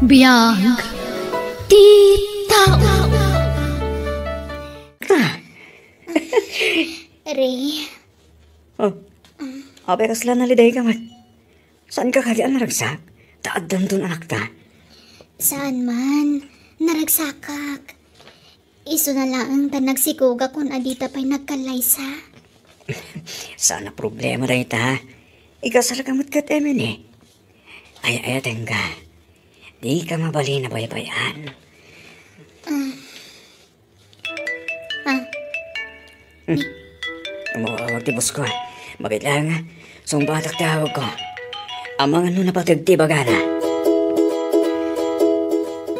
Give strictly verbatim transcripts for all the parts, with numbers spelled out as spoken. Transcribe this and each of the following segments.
Biag ti tao. Ray. Oh. Apay kasla nalidayka met? Saanka kadi a naragsak? Ta addanton anakta. Saan man. Naragsakak. Isuna laeng ta nagsikogak kun adita pay nagkallaysa. Saan a problema dayta. Ikasarka met ket Emily. Ay-ayatenka. Dika mabalin a baybay-an. Ah. Ah. Hmm. Umawag ti boss ko. Mabiit laeng, ah. Sungbatak ti awagko. Amangan no napateg ti ibagana.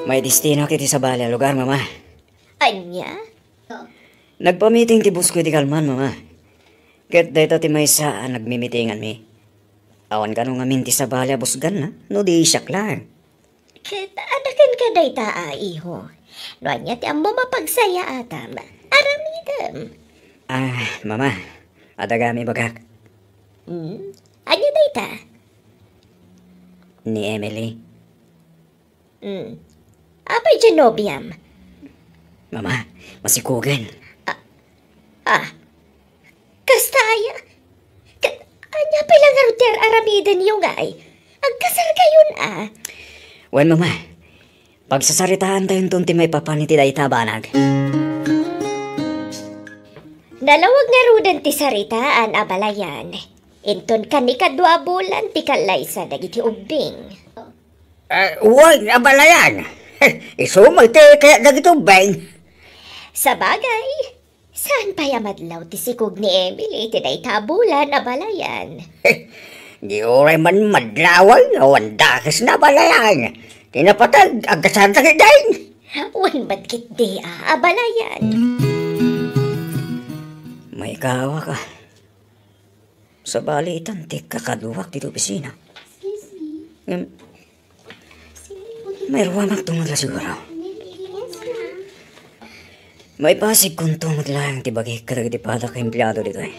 May destino iti sabali a lugar, Mama. Ania? Nagpamiting ti boss ko iti kalman, Mama. Ket dayta ti maysa a nagmimitinganmi. Awan kano ngamin ti sabali a busganna, no di siak laeng. Ket adda kenka dayta a iho. No ania ti ammom a pagsayaatam, aramidem. Ah, Mama, adda gayam ibagak. Hmm? Ania dayta? Ni Emily. Hmm. Apay diay nobiam? Mama, masikogen. Ah, ah. Kasta aya? Ka-, ania pay la ngarud ti ar-aramidenyo ngay? Agkasarkayon a. Wen, Mama. Pagsasaritaantayonton ti maipapan iti dayta a banag. Nalawag ngaruden ti saritaan a balayan. Inton kanikadua a bulan ti kallaysa dagiti ubbing. Eh, wen, a balayan. Isu met ti kayat dagiti ubbing. Sabagay, saan pay a madlaw ti sikog ni Emily iti dayta a bulan a balayan. Di uray man madlawen, awan dakesna a balayan. Ti napateg, agkasarda ketdin. Wen met ketdi a, a balayan. Maikawak a. Sabali itan ti kakaduak ditoy opisina. Ngem, mairuamak tungod la siguro. Maipasigkon tungod laeng ti bagik kadagiti padak a empleado ditoy.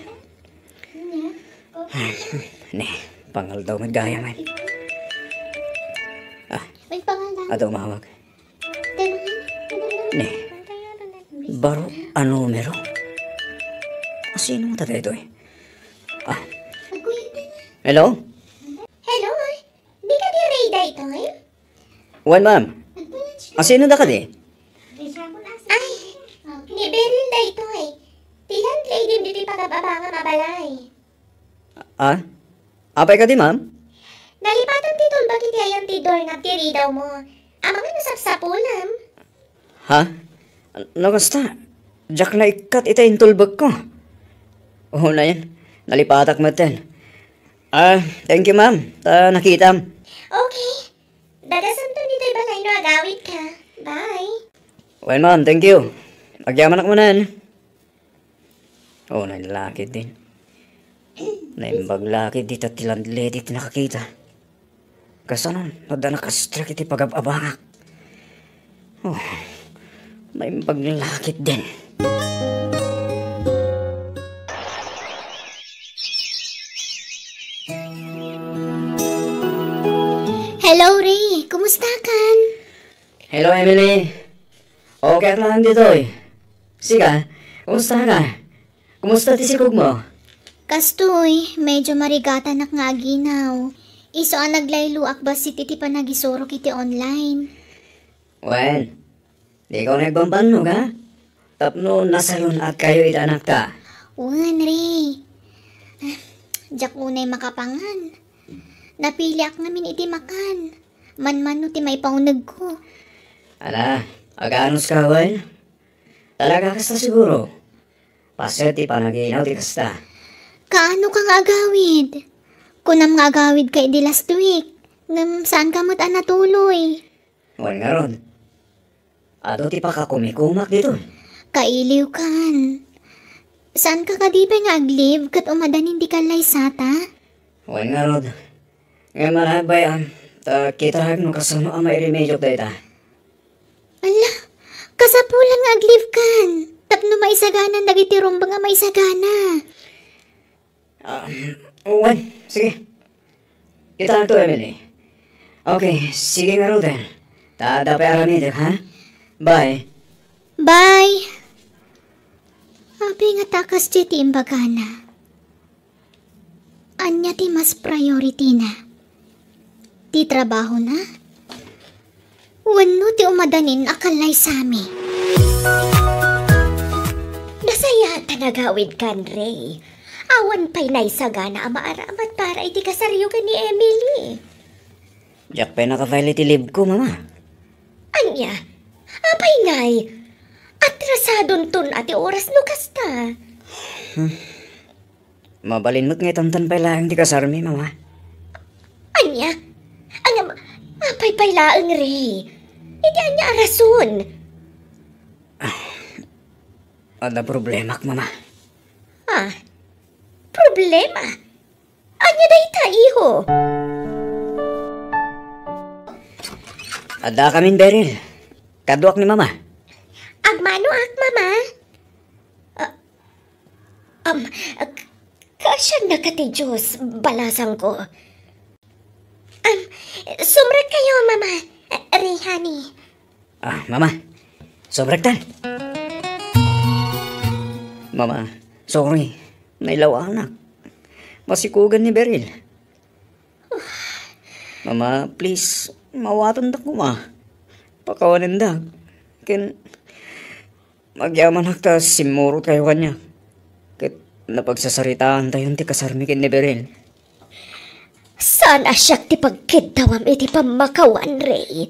Ne, pangaldaw met gayam. Ah, adu umawag. Ne. Baro a numero? Asino ngata daytoy? Ah. Hello? Hello? Di kadi Ray daytoy? Wen, ma'am. Asino da kadi? Ay, ni Beryl daytoy. Ti landlady ditoy pagab-abangam a balay. Ah? Apay kadi, ma'am? Nalipatan ti tulbek iti ayan ti doorknob ti ridawmo. Amangan no sapsapulem. Ha? No kasta, diak naikkat iti intulbekko. Unayen, nalipatak metten. Ah, thank you, ma'am, ta nakitam. Okay. Dagasemto ditoy balay no agawidka. Bye. Well, ma'am, thank you. Agyamanak manen. Oh, nailakid din. Naimbag lakid dita ti landlady ti nakakita. Kasano, no adda nakastrek iti pagab-abangak? Oh, naimbag lakid din. Hello, Ray. Kumusta kan? Hello, Emily. Okay ak laeng ditoy. Sika, kumusta ka? Kumusta ti sikogmo? Kastoy, medyo marigatanak nga aginaw. Isu a naglayloak bassit iti panagisurok iti online. Wen, dika unay agbambannog, ha? Tapno nasalun-atkayo iti anakta. Wen, Ray. Ah, diak unay makapangan. Napiliak ngamin iti makan. Manmano ti maipaunegko. Ala, aganuska, wen? Talaga kasta siguro. Paset ti panaginaw ti kasta. Kaano ka nga agawid? Kunam nga agawid ka idi last week. Ngem saan ka met a natuloy. Wen ngarud. Adu ti pakakumikumak ditoy. Kailiw kan. Saan ka kadi pay nga ag-leave ket umadanin di kallaysata? Wen ngarud. Ngem managbayam, ta kitaek no kasano a mairemediok dayta. Ala, kasapulan nga ag-leave kan. Tapno maisaganan dagiti rumbeng a maisagana. Ah, wen, sige. Kitaek to, Emily. Okay, sige ngaruden. Ta adda pay aramidek, ha? Bye. Bye. Apay ngata kasdiay ti imbagana? Ania ti mas priority-na? Ti trabahona? Wenno ti umadanin a kallaysami? Nasayaat ta nagawidkan, Ray. Awan pay naisagana a maaramat para iti kasaryo ken ni Emily. Diak pay naka-file iti leave ko, Mama. Ania? Apay ngay? Atrasadonton a ti oras no kasta. Hmm. Mabalin met nga itantan pay laeng ti kasarmi, Mama. Ania? Ngem, apay pay laeng, Ray? Iti ania a rason? Adda problemak, Mama. Ah, problema? Ania dayta, iho? Addakamin, Beryl. Kaduak ni Mama. Agmanoak, Mama. Ah, um, k-, kaasiannaka ti Dios, balasangko. Um, sumrekkayo, Mama. Ray, honey. Ah, Mama. Sumrektan. Mama, sorry. Nailawanak. Masikugan ni Beryl. Mama, please, mawatandak koma. Pakawanendak. Ken, agyamanak ta simmurotkayo kaniak. Ket napagsasaritaantayon ti kasarmi ken ni Beryl. Saan a siak ti pagkiddawam iti pammakawan, Ray.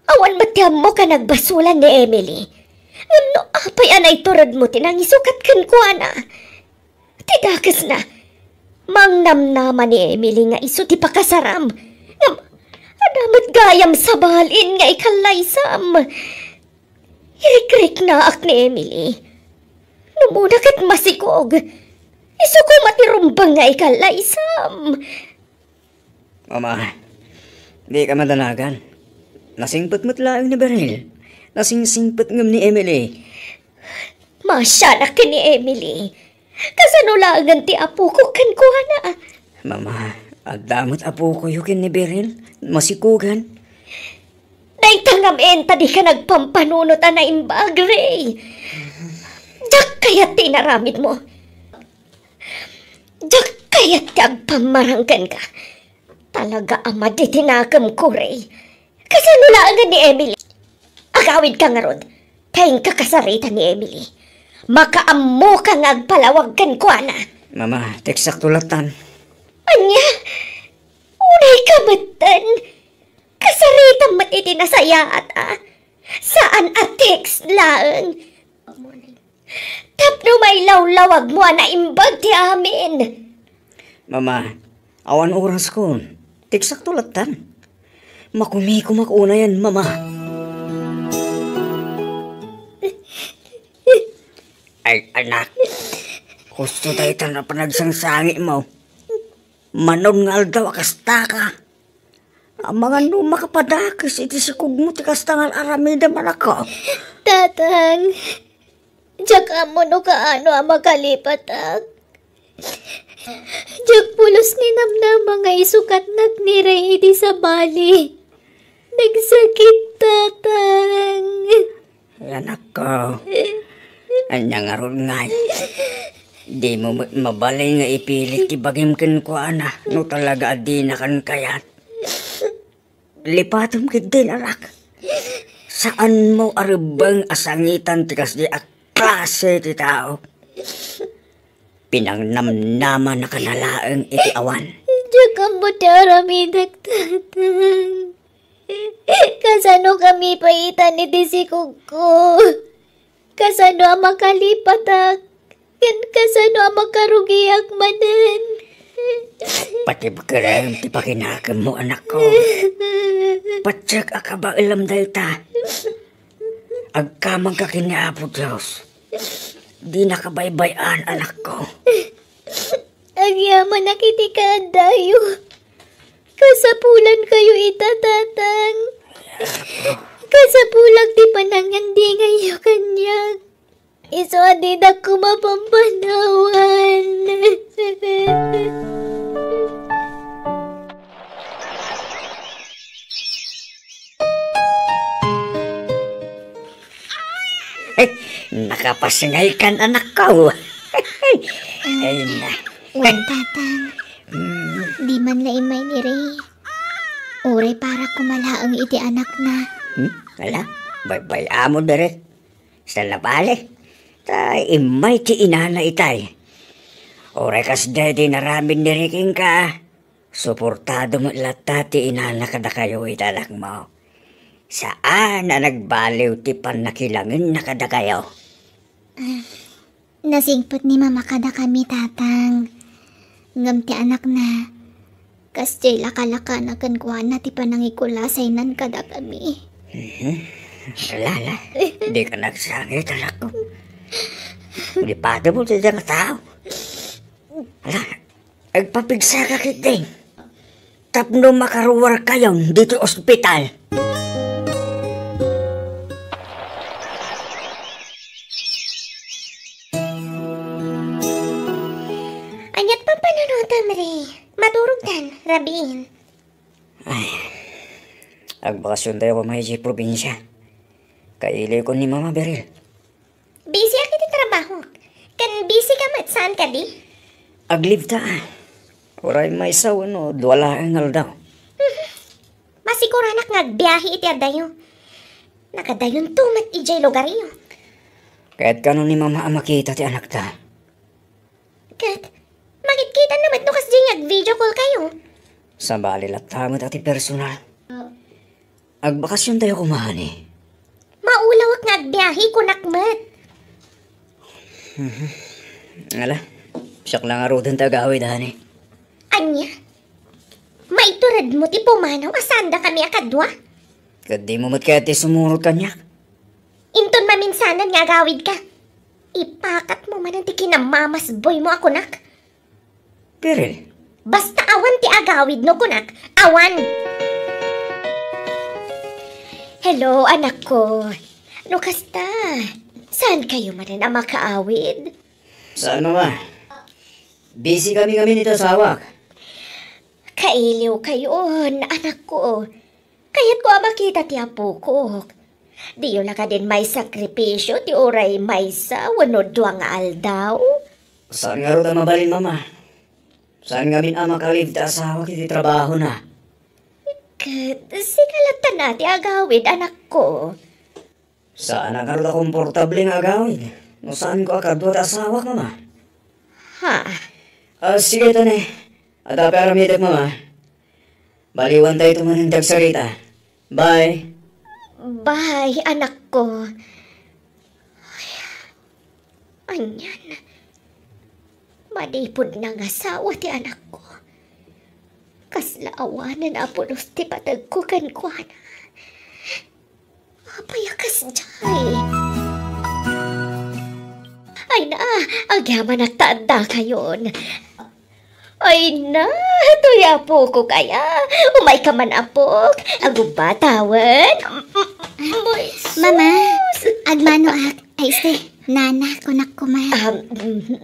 Awan met ti ammok a nagbasolan ni Emily. Ngem no apay a naituredmo ti nangisukat kenkuana? Ti dakesna, mangnamnama ni Emily nga isu ti pakasaram. Ngem adda met gayam sabalin nga ikallaysam. Irikriknaak ni Emily. Numona ket masikog. Isu koma ti rumbeng nga ikallaysam. Mama, dika madanagan. Nasingpet met laeng ni Beryl. Nasingsingpet ngem ni Emily. Maasianak ken ni Emily. Kasano laengen ti apoko kenkuana? Mama, adda met apokoyo ken ni Beryl. Masikugan. Dayta ngamin ta dika nagpampanunot a naimbag, Ray. Diak kayat ti inaramidmo. Diak kayat ti agpammarang kenka. Talaga a madi ti nakemko, Ray. Kasano laengen ni Emily? Agawidka ngarud, ta inka kasarita ni Emily. Makaammoka nga agpalawag kenkuana. Mama, tekstakto lattan. Ania? Unayka metten? Kasaritam met iti nasayaat a. Saan a text laeng. Tapno mailawlawagmo a naimbag ti amin. Mama, awan oraskon. Tekstakto lattan. Makumikomak unayen, Mama. Ay, anak. Husto dayta a panagsangsangitmo. Manon nga aldaw a kastaka. Amangan no makapadakes iti sikogmo ti kasta nga ar-aramidem, anakko. Tatang, diak ammo no kaano a makalipatak. Diak pulos ni namnama nga isukatnak ni Ray iti sabali. Nagsakit, Tatang. Ay, anakko. Ania ngarud ngay? Dimo met mabalin nga ipilit ti bagim kenkuana no talaga a dinakan kayat. Lipatem ketdin, anak. Saanmo a rebbeng a sangitan ti kasdi a klase ti tao. Pinangnamnamanaka laeng iti awan. Diak ammo ti aramidek, Tatang. Kasano kami paitan iti sikogko? Kasano a makalipatak? Ken kasano a makarugiak manen? Patibkerem ti pakinakemmo, anakko. Patiek a kabaelam dayta. Agkamangka ken ni Apo Dios. Dinaka baybay-an, anakko. Agyamanak iti kaaddayo. Kasapulankayo ita, Tatang. Kasapulak ti panangandingayyo kaniak. Isu a didak koma pampanawan. Nakapasngaykan, anakko. Ay na. Wen, Tatang. Mm. Di man la immay ni Ray. Uray para kumalaeng iti anakna. Hmm? Ala, baybay-am dayta. Saan a bale? Ta immay ti inana itay. Uray kasdiay ti inaramid ni Ray kenka, suportado met latta ti inana kadakayo iti anakmo. Saan a nagbaliw ti pannakilangenna kadakayo. Ah, nasingpet ni Mama kadakami, Tatang. Ngem ti anakna, kasdiay lakalakana kenkuana ti panangikulasaynan kadakami. Mhm. Ala, ala. Dika nagsangit, anakko. Di pati mo ti dayta nga tao. Ala, agpapigsaka ketdin tapno makaruarkayon ditoy ospital. Aniat pampanunotam, Ray? Maturogtan, rabiin. Ay, agbakasiontayo koma idiay probinsia. Kailiwkon ni Mama, Beryl. Busyak iti trabahok. Ken busy ka met, saan kadi? Ag-leave ta. Uray maysa wenno dua laeng nga aldaw. Masiguranak nga agbiahe iti addayo. Nakadayonto met idiay lugaryo. Ket kaano ni Mama a makita ti anakta? Ket, makitkitanna met no kasdiay nga ag-video call kayo. Sabali latta met a ti personal. Agbakasiontayo koma, honey. Maulawek nga agbiahe, kunak met. Mhm. Ala, siak la ngaruden ti agawid, honey. Ania? Maituredmo ti pumanaw a saandakami a kadua? Ket dimo met kayat ti sumurot kaniak? Inton maminsanan nga agawidka, ipakatmo manen ti kinamamasboymo a kunak. Beryl. Basta awan ti agawid no kunak, awan! Hello, anakko. No kasta, saan kayo manen a makaawid? Saan, Mama? Busy kami ngamin iti asawak. Kailiw kayon, anakko. Kayatko a makita ti apokok. Diyo la kadin maisakripisio ti uray maysa wenno dua nga aldaw? Saan ngarud a mabalin, Mama. Saan ngamin a makalive ti asawak iti trabahona. Ket sika latta ti agawid, anakko. Saan a ngarud a komportable nga agawid no saanko a kadua ti asawak, Mama. Ha? Ah, sige, tane. Adda pay aramidek, Mama. Baliwantayto manen ti agsarita. Bye. Bye, anakko. Anian, manipud nangasawa ti anakko. Kasla awanen a pulos ti pategko kenkuana. Apay a kasdiay? Ay na, agyamanak ta addakayon. Ay na, toy apokok aya. Umayka man, apok. Agubba tawen. Mama, agmanoak. Ay, este, nana, kunak koma. Um, mhm.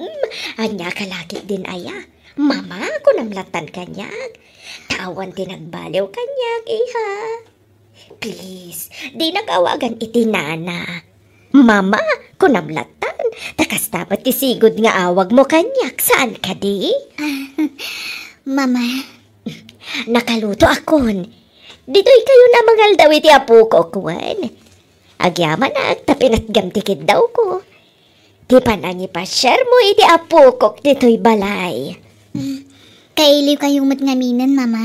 Ania ka lagi din aya? Mama, kunam lattan kaniak. Ta awan ti nagbaliw kaniak, iha. Please, dinak awagan iti nana. Mama, kunam lattan, ta kasta met ti sigud nga awagmo kaniak, saan kadi? Mama. Nakalutoakon. Ditoy kayo na mangaldaw iti apokok, wen. Agyamanak ta pinatgam ti kiddawko. Ti panangipasiarmo iti apokok ditoy balay. Mm, kailiw kayo met ngaminen, Mama.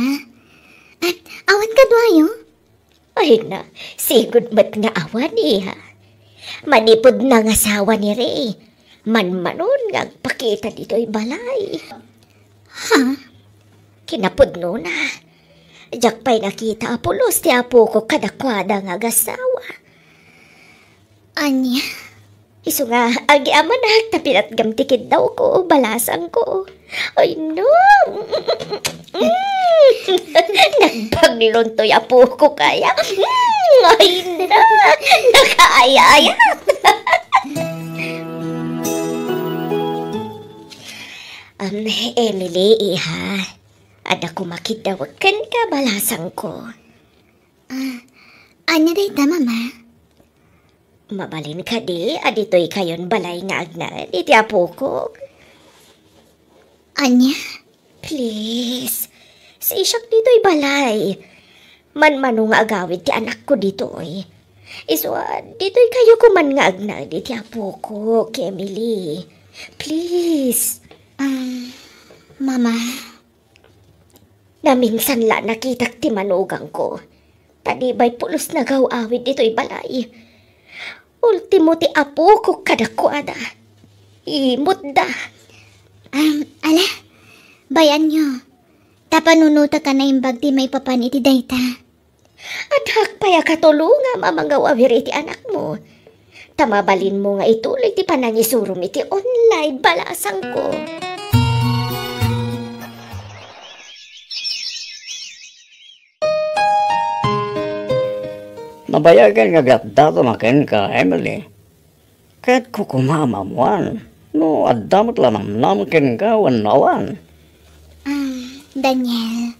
Ah, awan kaduayo? Ay na, sigud met nga awan, iha. Manipud nangasawa ni Ray, manmanon nga agpakita ditoy balay. Ha? Kinapudnona, diak pay nakita a pulos ti apokok kadakuada nga agasawa. Ania? Isu nga, agyamanak ta pinatgam ti kiddawko, balasangko. Ay, no. Nagbaglon toy apokok aya. Ay, na. Nakaayayat. Um, Emily, iha. Adda koma kiddawek kenka, balasangko. Ah, ania dayta, Mama? Mabalin kadi a ditoy kayon balay nga agnaed iti apokok? Ania? Please, sisiak ditoy balay. Manmano nga agawid ti anakko ditoy. Isu a, ditoy kayo koman nga agnaed iti apokok, Emily. Please. Um, Mama. Naminsan la nakitak ti manugangko. Ta di bay pulos nagaw-awid ditoy balay. Ultimo ti apokok kadakuada. Imutda. Um, ala, bay-anyo. Ta panunotek a naimbag ti maipapan iti dayta. Addak pay a katulongam a mangaw-awir iti anakmo. Ta mabalinmo nga ituloy ti panangisurom iti online balasangko. Nabayagen nga agdatdaton a kenka, Emily. Ket kukumaam a ammoan no adda met la namnama kenka wenno awan. Ah, Daniel,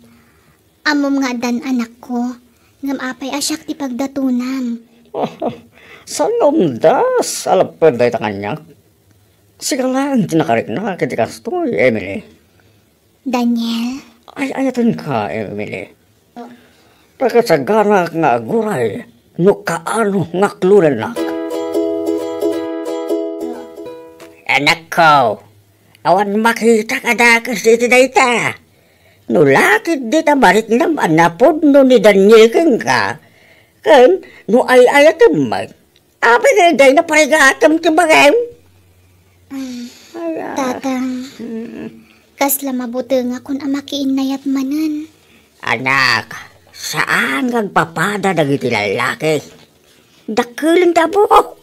ammom nga addan anakko, ngem apay a siak ti pagdatonam? Saan nga umdas a lapped dayta kaniak? Sika laeng ti nakariknak iti kastoy, Emily. Daniel? Ay-ayatenka, Emily. Pakasaganak nga aguray no kaano nga aklonennak. Anakko, awan makitak a dakes iti dayta. No la ketdi ta mariknam a napudno ni Daniel kenka, ken no ay-ayatem met, apay nga dayta naparigatem ti bagim? Mm. Ay, ah. Tatang, mm, kasla mabutengakon a makiinnayat manen. Anak, saan nga agpapada dagiti lallaki. Dakkelon ti apok.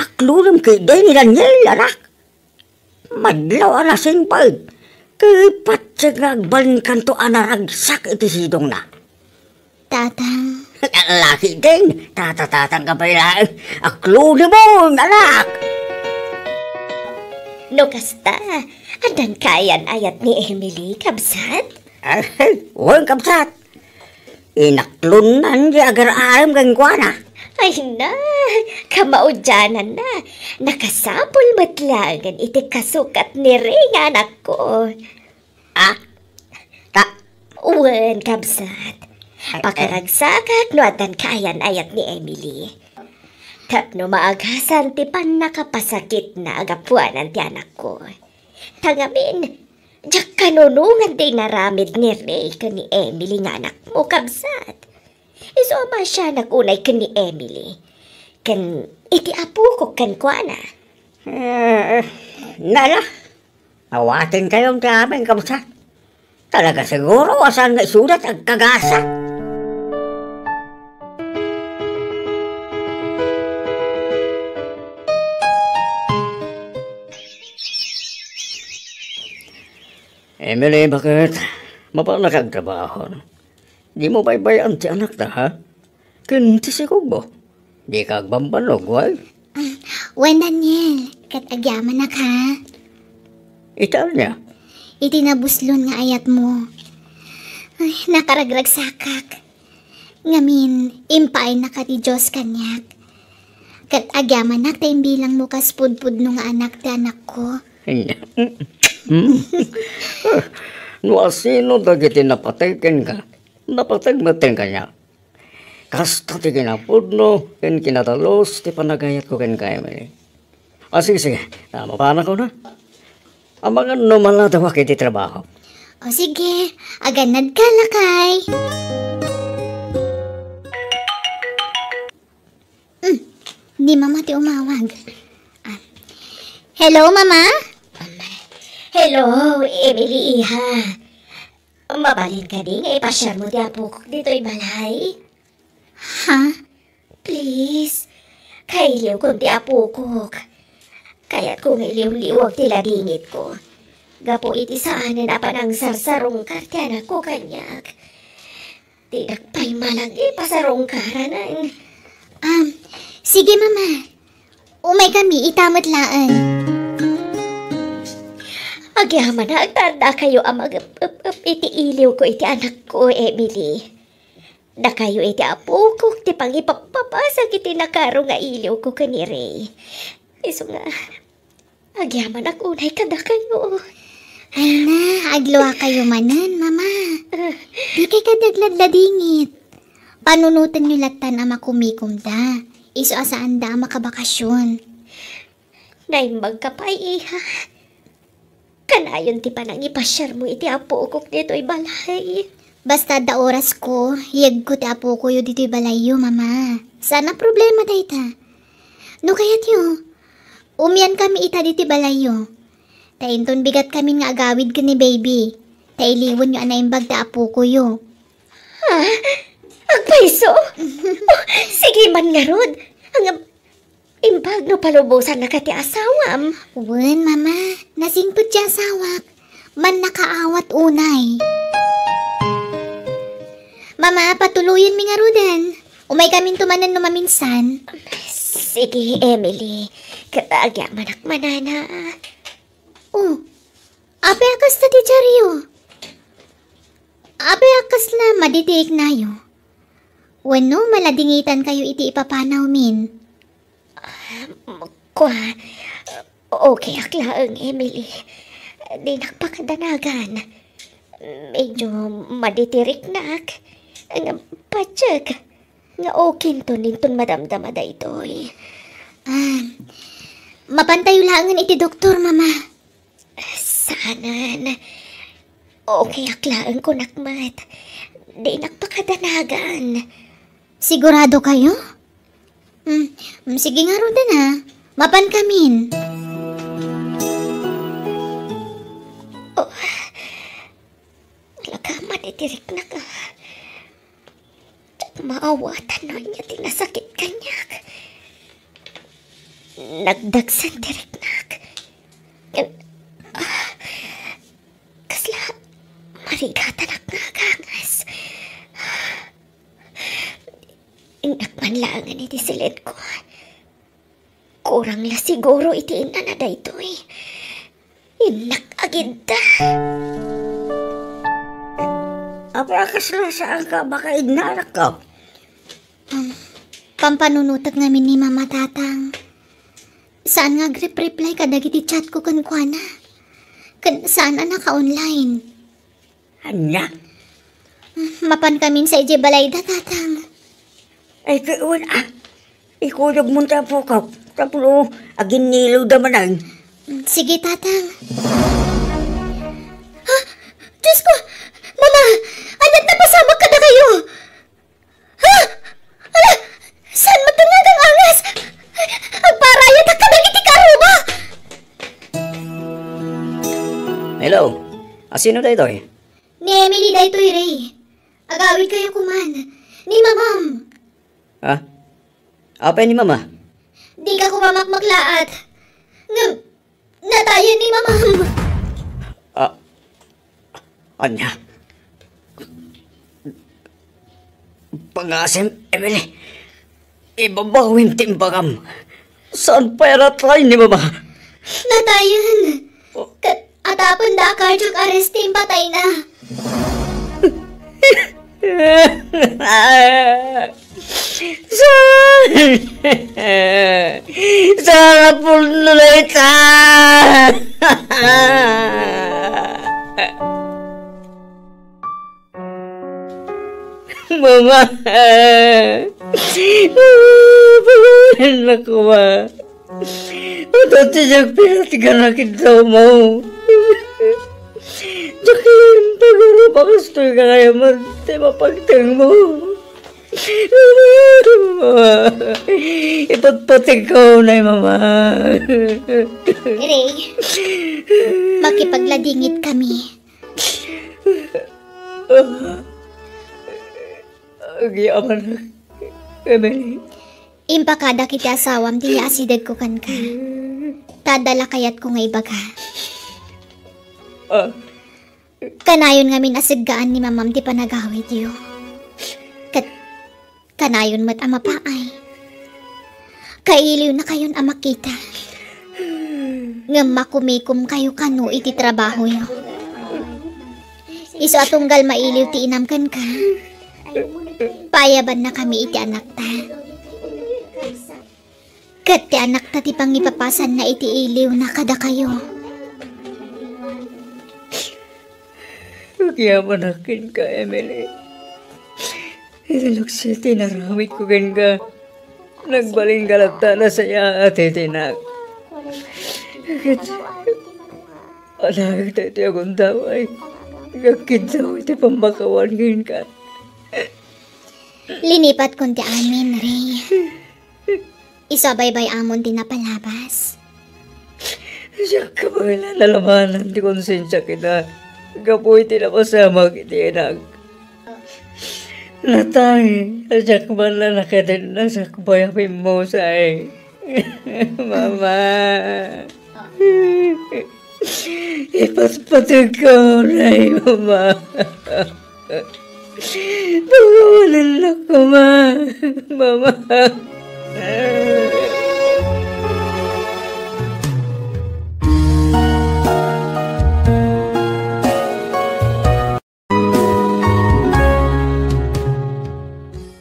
Aklonem ketdi ni Daniel, anak. Madlaw a nasingpet. Ket patse nga agbalinkanto a naragsak iti sidongna. Tatang. Laki din. Tata-tatang ka pay laeng. Aklonemo, anak! No kasta, addan kayan-ayat ni Emily, kabsat? Ay, wen, kabsat. Inaklonnan ti agar-arem kenkuana. Ay na, kamaudiananna. Nakasapul met laengen iti kasukat ni Ring, anakko. Ah? Ta- Wen, kabsat. Ay, ay. Pakaragsakak no addan kayan-ayat ni Emily. Tapno maagasan ti pannakapasakitna a gapuanan ti anakko. Ta ngamin, diak kanunongan ti inaramid ni Ray ken ni Emily nga anakmo, kabsat. Isu a masianak unay ken ni Emily. Ken iti apokok kenkuana. Eh, nala. Awatenkayon ti amin, kabsat. Talaga siguro a saan nga isuda ti agkagasa. Emily, baket? Mapanka agtrabaho. Dimo baybay-an ti anakta, ha? Ken ti sikogmo. Dika agbambannog, wen? Ah, wen, Daniel, ket agyamanak, ha? Iti ania? Iti nabuslon nga ayatmo. Ay, nakaragragsakak. Ngamin, impaaynaka ti Dios kaniak. Ket agyamanak ta imbilangmo kas pudpudno nga anak ti anakko. Hmm? No asino dagiti napateg kenka, napateg met kaniak. Kasta ti kinapudno ken kinadalus ti panagayatko kenka, Emily. Ah, sige, sige. Ah, mapanakon a. Amangan no maladawak iti trabaho. O sige, agannadka, lakay. Hmm, ni Mama ti umawag. Ah. Hello, Mama? Hello, Emily, iha. Mabalin kadi nga ipasiarmo ti apokok ditoy balay? Ha? Please, kailiwkon ti apokok. Kayatko nga iliwliwag ti ladingitko. Gapu iti saanen a panangsarsarungkar ti anakko kaniak. Dinak pay malang ipasarungkaranen. Um, sige, Mama. Umaykami ita met laeng. Agyamanak ta addakayo a mag-ep-ep-ep iti iliwko iti anakko, Emily. Dakayo iti apokok ti pangipappapasak iti nakaro nga iliwko ken ni Ray. Isu nga, agyamanak unay kadakayo. Ay na, agluakayo manen, Mama. Ah. Dikay kadi agladladingit. Panunotenyo lattan a makumikomda. Isu a saanda a makabakasyon. Naimbagka pay, iha. Kanayon ti panangipasiarmo iti apokok ditoy balay. Basta adda orasko, yegko ti apokoyo ditoy balayyo, Mama. Saan a problema dayta. No kayatyo, umiankami ita ditoy balayyo. Ta inton bigatkamin nga agawid ken ni baby, ta iliwenyo a naimbag ti apokoyo. Ha? Agpayso? Oh, sige man ngarud. Ngem, imbag no palubosannaka ti asawam. Wen, Mama. Nasingpet ti asawak. Mannakaawat unay. Mama, patuloyenmi ngaruden. Umaykaminto manen no maminsan. Sige, Emily. Ket agyamanak manana. Oh, apay a kasta ti diaryo? Apay a kasla madi ti iknayo? Wenno maladingitankayo iti ipapanawmin? Kua, okayak laeng, Emily. Dinak pakadanagan. Medyo madi ti riknak. Ngem patiek nga okinton inton madamdama daytoy. Ah, mapantayo laengen iti doktor, Mama. Saanen. Okayak laeng, kunak met. Dinak pakadanagan. Sigurado kayo? Mm, mm, sige ngaruden, a. Mapankamin. Oh, alagad man iti riknak, a. Diak maawatan no ania ti nasakit kaniak. Nagdagsen ti riknak. Ngem, ah, kasla marigatanak nga agangas. Innak man laengen iti silidko. Kurang la siguro iti innana daytoy. Innak agidda. Apay a kasla saanka a makainnanak? Um, pampanunotek ngamin ni Mama, Tatang. Saan nga agrep-reply kadagiti chatko kenkuana. Ken saan a naka-online. Ania? Mapankamin sa idiay balayda, Tatang. Ay, kawan, a. Ikuyogmon ti apokak tapno aginnilawda manen. Sige, Tatang. Ha? Diyos ko! Mama! Ania't napasamak kadakayo? Ha? Ala, saan met nga agangas? Agparayatak kadagiti karruma! Hello? A, sino daytoy? Ni Emily daytoy, Ray. Agawidkayo koma. Ni Mamam. Ha? Apay ni Mama? Dika koma makmaklaat. Ngem, natayen ni Mamam. A, ania? Pangasem, Emily. Ibabawim ti imbagam. Saan pay a natay ni Mama? Natayen. Oh. Ket adapenda a cardiac arrest ti impatayna. Saan? Saan a pudno dayta? Mama! Pagawanan na koma. Ito ti diak pinatganak iti damo. Diak laeng pagarup a kastoy gayam ti mapagtengmo. Mama! Ipatpategko unay, Mama. Ray, makipagladingit kami. Agyamanak, Emily. Impakadak iti asawam ti yaasidegko kenka. Ta adda la kayatko nga ibaga. A. Kanayon ngamin a seggaan ni Mamam ti panagawidyo. Ket kanayon met a mapaay. Kailiwnakayon a makita. Ngem makumikomkayo kano iti trabahoyo. Isu a tunggal mailiw ti inam kenka, Paayabannakami iti anakta. Ket ti anakta ti pangipapasanna iti iliwna kadakayo. Agyamanak kenka, Emily. Iti lukso ti inaramidko kenka, nagbalin ka latta a nasayaat iti tinak. Ket adaag daytoy a gundaway nga agkiddaw iti pammakawan kenka. Linipatkon ti amin, Ray. Isu a baybay-amon ti napalabas. Diak kabaelan a labanan ti konsensiak ita gapu iti napasamak iti inak. Natay, a diak man la nakadenna sakbay a pimmusay. Mama. Ipatpategka unay, Mama. Pagawalan la koma, Mama.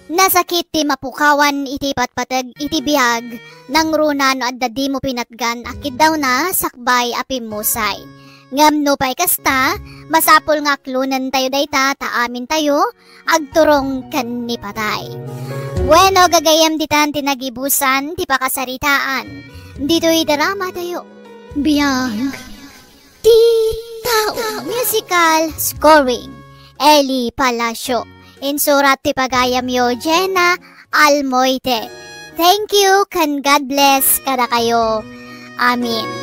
Nasakit ti mapukawan iti patpateg iti biag, nangruna no adda dimo pinatgan a kiddawna sakbay a pimmusay. Ngem nupay kasta, masapul nga aklonentayo dayta ta amintayo agturong ken ni patay. Bueno, gagayyem ditan ti nagibusan ti pakasaritaan. Ditoy drama tayo. Biag. Ti tao. Musical scoring, Eli Palacio. Insurat ti pagayamyo, Jenna Almoite. Thank you, ken God bless kadakayo. Amen.